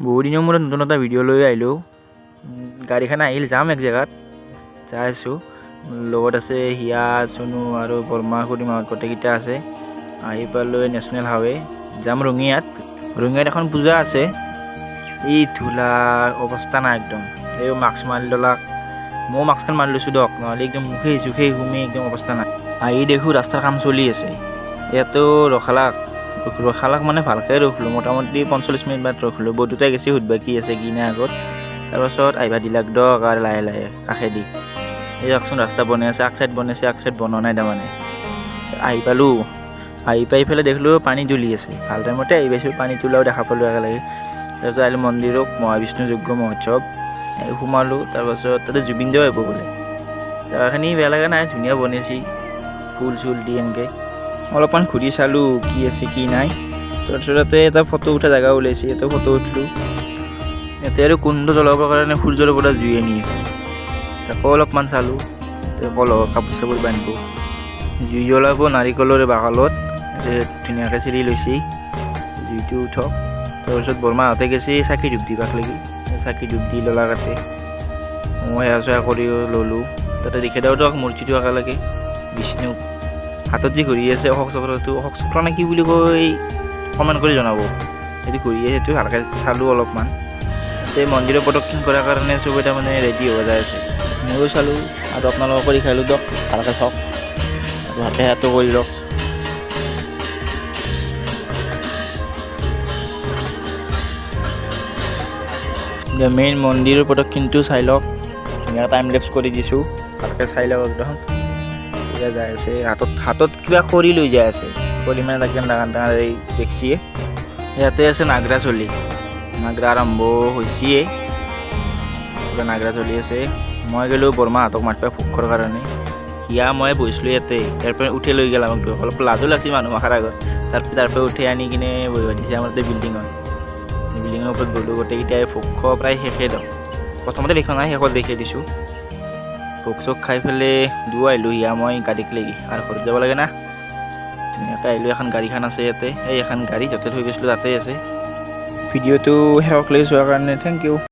বহু দিনৰ মূৰত নতুন এটা ভিডিঅ' লৈ আহিলোঁ। গাড়ীখন আহিল, যাম এক জেগাত যাই আছোঁ। লগত আছে হিয়া, চুনু আৰু বৰমা, খুৰীমা গোটেইকেইটা আছে। আহি পালোঁ নেশ্যনেল হাইৱে, যাম ৰঙিয়াত। ৰঙিয়াত এখন পূজা আছে। এই ধূলা অৱস্থা নাই একদম। এই মাস্ক মাৰি ল'লাক, ময়ো মাস্কখন মাৰি লৈছোঁ দক, নহ'লে একদম মুখে চুখে সুমি একদম অৱস্থা নাই। আহি দেখোঁ ৰাস্তাৰ কাম চলি আছে। ইয়াতো ৰখালাক ৰখালাক মানে ভালকৈ ৰখলোঁ, মোটামুটি 45 মিনিটমান ৰখলোঁ। বৌদুটাই গেছি সুধবা কি আছে কি নাই আগত। তাৰপাছত আহিবা দিলাক দক আৰু লাহে লাহে কাষেদি। এই চাওকচোন, ৰাস্তা বনাই আছে, আগ চাইড বনাইছে, আগ চাইড বনোৱা নাই তাৰমানে। আহি পালোঁ, আহি পাই পেলাই দেখিলোঁ পানী তুলি আছে। ভাল টাইমতে আহি পাইছোঁ, পানী তোলাও দেখা পালোঁ একেলগে। তাৰপিছত আহিলোঁ মন্দিৰক, মহাবিষ্ণু যজ্ঞ মহোৎসৱ, এই সোমালোঁ। তাৰপাছত তাতে জুবিন দাও আহিব বোলে। জেগাখিনি বেয়া লগা নাই, ধুনীয়া বনাইছে, ফুল চুল দি এনেকৈ। অলপমান ঘূৰি চালোঁ কি আছে কি নাই। তাৰপিছত তাতে এটা ফটো উঠা জেগা ওলাইছে, ইয়াতে ফটো উঠিলোঁ। ইয়াতে আৰু কুণ্ড জ্বলাবৰ কাৰণে সূৰ্যৰ পৰা জুই আনি আছে, তাকো অলপমান চালোঁ। কলহত কাপোৰ চাপোৰ বান্ধিব, জুই জ্বলাব নাৰিকলৰ বাকলত, ইয়াতে ধুনীয়াকৈ চিৰি লৈছে, জুইটো উঠক। তাৰপিছত বৰমাহঁতে গেছি চাকি ধূপ দিবাক লাগি, চাকি ধূপ দি ল'লা তাতে। মই সেৱা চেৱা কৰি ল'লোঁ। তাতে দেখি দিওঁ মূৰ্তিটো একেলগে, বিষ্ণু হাতত যি ঘূৰি আছে অশোক চক্ৰটো, অশোক চক্ৰ নে কি বুলি কয়, কমেণ্ট কৰি জনাব। সেইটো ঘূৰি আছে, সেইটো ভালকৈ চালোঁ অলপমান। তাতে মন্দিৰৰ প্ৰদক্ষিণ কৰাৰ কাৰণে চবেই তাৰমানে ৰেডি হ'ব যাই আছে। ময়ো চালোঁ আৰু আপোনালোককো দেখালোঁ দিয়ক, ভালকৈ চাওক আৰু ভালকৈ সেৱাটো কৰি লওক। এতিয়া মেইন মন্দিৰৰ প্ৰদক্ষিণটো চাই লওক, ধুনীয়া টাইম লেপছ কৰি দিছোঁ, ভালকৈ চাই লওক একদম। এতিয়া যাই আছে, হাতত হাতত কিবা খৰি লৈ যাই আছে, খৰি মানে একদম ডাঙৰ ডাঙৰ এই দেখছিয়ে। ইয়াতে আছে নাগৰা চলি, নাগৰা আৰম্ভ হৈছিয়ে, পুৰা নাগৰা চলি আছে। মই গ'লোঁ বৰমাহঁতক মাতিব ভোগৰ কাৰণে। হিয়া মই বহিছিলোঁ ইয়াতে, ইয়াৰ পৰা উঠি লৈ গ'ল আমাক। অলপ লাজো লাগছি মানুহ মাখাৰ আগত। তাৰ পৰা উঠি আনি কিনে বহিব দিছে আমাৰ তাতে বিল্ডিঙত। বিল্ডিঙৰ ওপৰত গ'লোঁ, গোটেইকেইটাই ভোগ খোৱা প্ৰায় শেষে দিয়ক। প্ৰথমতে দেখা নাই, শেষত দেখি দিছোঁ। ভোগ চোগ খাই পেলাই দুও আহিলোঁ হিয়া মই গাড়ীক লাগি, আৰু ঘৰত যাব লাগে না। ধুনীয়াকৈ আহিলোঁ। এখন গাড়ীখন আছে ইয়াতে, এই এখন গাড়ী য'তে থৈ গৈছিলোঁ তাতেই আছে। ভিডিঅ'টো শেষক লৈ চোৱাৰ কাৰণে thank U.